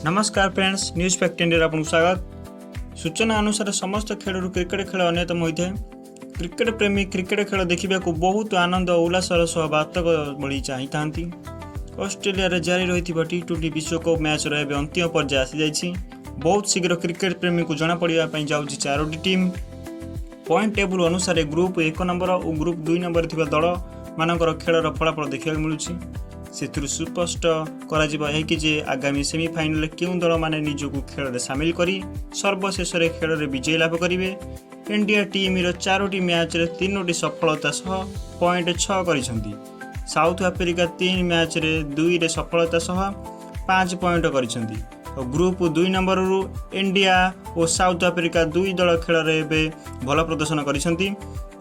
ନମସ୍କାର friends, news fact ଇଣ୍ଡିଆରେ ଆପଣଙ୍କୁ ସ୍ୱାଗତ। ସୂଚନା ଅନୁସାରେ, ସମସ୍ତ ଖେଳରୁ କ୍ରିକେଟ ଖେଳ ଅନ୍ୟତମ ହୋଇଥାଏ। କ୍ରିକେଟ ପ୍ରେମୀ କ୍ରିକେଟ ଖେଳ ଦେଖିବାକୁ ବହୁତ ଆନନ୍ଦ ଓ ଉଲ୍ଲାସର ସହ ବାତକ ଭଳି ଚାହିଁଥାନ୍ତି। ଅଷ୍ଟ୍ରେଲିଆରେ ଜାରି ରହିଥିବା ଟି20 ବିଶ୍ୱକପ୍ ମ୍ୟାଚ୍ର ଏବେ ଅନ୍ତିମ ପର୍ଯ୍ୟାୟ ଆସିଯାଇଛି। ବହୁତ ଶୀଘ୍ର କ୍ରିକେଟ ପ୍ରେମୀଙ୍କୁ ଜଣାପଡ଼ିବା ପାଇଁ ଯାଉଛି ଚାରୋଟି ଟିମ୍। ପଏଣ୍ଟ ଟେବୁଲ ଅନୁସାରେ ଗ୍ରୁପ୍ 1 ନମ୍ବର ଓ ଗ୍ରୁପ୍ 2 ନମ୍ବରରେ ଥିବା ଦଳମାନଙ୍କର ଖେଳର ଫଳାଫଳ ଦେଖିବାକୁ ମିଳୁଛି। ସେଥିରୁ ସୁସ୍ପଷ୍ଟ କରାଯିବ ଏହିକି ଯେ ଆଗାମୀ ସେମିଫାଇନାଲରେ କେଉଁ ଦଳମାନେ ନିଜକୁ ଖେଳରେ ସାମିଲ କରି ସର୍ବଶେଷରେ ଖେଳରେ ବିଜୟ ଲାଭ କରିବେ। ଇଣ୍ଡିଆ ଟିମ୍ର ଚାରୋଟି ମ୍ୟାଚ୍ରେ ତିନୋଟି ସଫଳତା ସହ ପଏଣ୍ଟ 6 କରିଛନ୍ତି। ସାଉଥ ଆଫ୍ରିକା ତିନି ମ୍ୟାଚ୍ରେ ଦୁଇରେ ସଫଳତା ସହ 5 ପଏଣ୍ଟ କରିଛନ୍ତି ଓ ଗ୍ରୁପ୍ 2 ନମ୍ବରରୁ ଇଣ୍ଡିଆ ଓ ସାଉଥ ଆଫ୍ରିକା ଦୁଇ ଦଳ ଖେଳରେ ଏବେ ଭଲ ପ୍ରଦର୍ଶନ କରିଛନ୍ତି।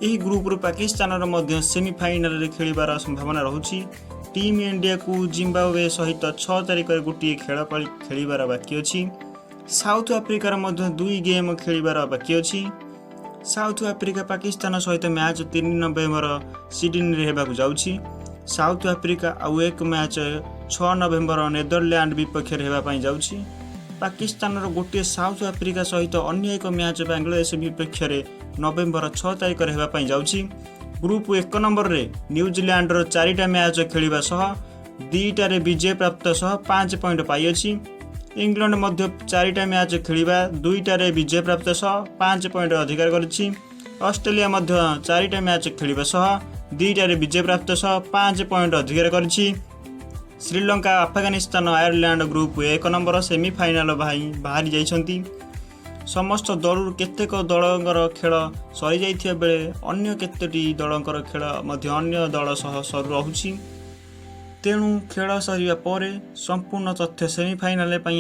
ଏହି ଗ୍ରୁପରୁ ପାକିସ୍ତାନର ମଧ୍ୟ ସେମିଫାଇନାଲରେ ଖେଳିବାର ସମ୍ଭାବନା ରହୁଛି। ଟିମ୍ ଇଣ୍ଡିଆକୁ ଜିମ୍ବାୱେ ସହିତ 6 ତାରିଖରେ ଗୋଟିଏ ଖେଳ ପାଳି ଖେଳିବାର ବାକି ଅଛି। ସାଉଥ ଆଫ୍ରିକାର ମଧ୍ୟ ଦୁଇ ଗେମ୍ ଖେଳିବାର ବାକି ଅଛି। ସାଉଥ ଆଫ୍ରିକା ପାକିସ୍ତାନ ସହିତ ମ୍ୟାଚ୍ 3 ନଭେମ୍ବର ସିଡନୀରେ ହେବାକୁ ଯାଉଛି। ସାଉଥ ଆଫ୍ରିକା ଆଉ ଏକ ମ୍ୟାଚ୍ 6 ନଭେମ୍ବର ନେଦରଲ୍ୟାଣ୍ଡ ବିପକ୍ଷରେ ହେବା ପାଇଁ ଯାଉଛି। ପାକିସ୍ତାନର ଗୋଟିଏ ସାଉଥ ଆଫ୍ରିକା ସହିତ ଅନ୍ୟ ଏକ ମ୍ୟାଚ୍ ବାଂଲାଦେଶ ବିପକ୍ଷରେ ନଭେମ୍ବର 6 ତାରିଖରେ ହେବା ପାଇଁ ଯାଉଛି। ଗ୍ରୁପ୍ 1 ନମ୍ବରରେ ନ୍ୟୁଜିଲାଣ୍ଡର ଚାରିଟା ମ୍ୟାଚ୍ ଖେଳିବା ସହ ଦୁଇଟାରେ ବିଜୟ ପ୍ରାପ୍ତ ସହ 5 ପଏଣ୍ଟ ପାଇଅଛି। ଇଂଲଣ୍ଡ ମଧ୍ୟ ଚାରିଟା ମ୍ୟାଚ୍ ଖେଳିବା ଦୁଇଟାରେ ବିଜୟ ପ୍ରାପ୍ତ ସହ 5 ପଏଣ୍ଟ ଅଧିକାର କରିଛି। ଅଷ୍ଟ୍ରେଲିଆ ମଧ୍ୟ ଚାରିଟା ମ୍ୟାଚ୍ ଖେଳିବା ସହ ଦୁଇଟାରେ ବିଜୟ ପ୍ରାପ୍ତ ସହ 5 ପଏଣ୍ଟ ଅଧିକାର କରିଛି। Sri Lanka, Afghanistan, Ireland group 1 number semifinal ପାଇଁ ବାହାରି ଯାଇଛନ୍ତି। ସମସ୍ତ ଦଳରୁ କେତେକ ଦଳଙ୍କର ଖେଳ ସରିଯାଇଥିବା ବେଳେ ଅନ୍ୟ କେତୋଟି ଦଳଙ୍କର ଖେଳ ମଧ୍ୟ ଅନ୍ୟ ଦଳ ସହ ରହୁଛି। ତେଣୁ ଖେଳ ସରିବା ପରେ ସମ୍ପୂର୍ଣ୍ଣ ତଥ୍ୟ ସେମିଫାଇନାଲ ପାଇଁ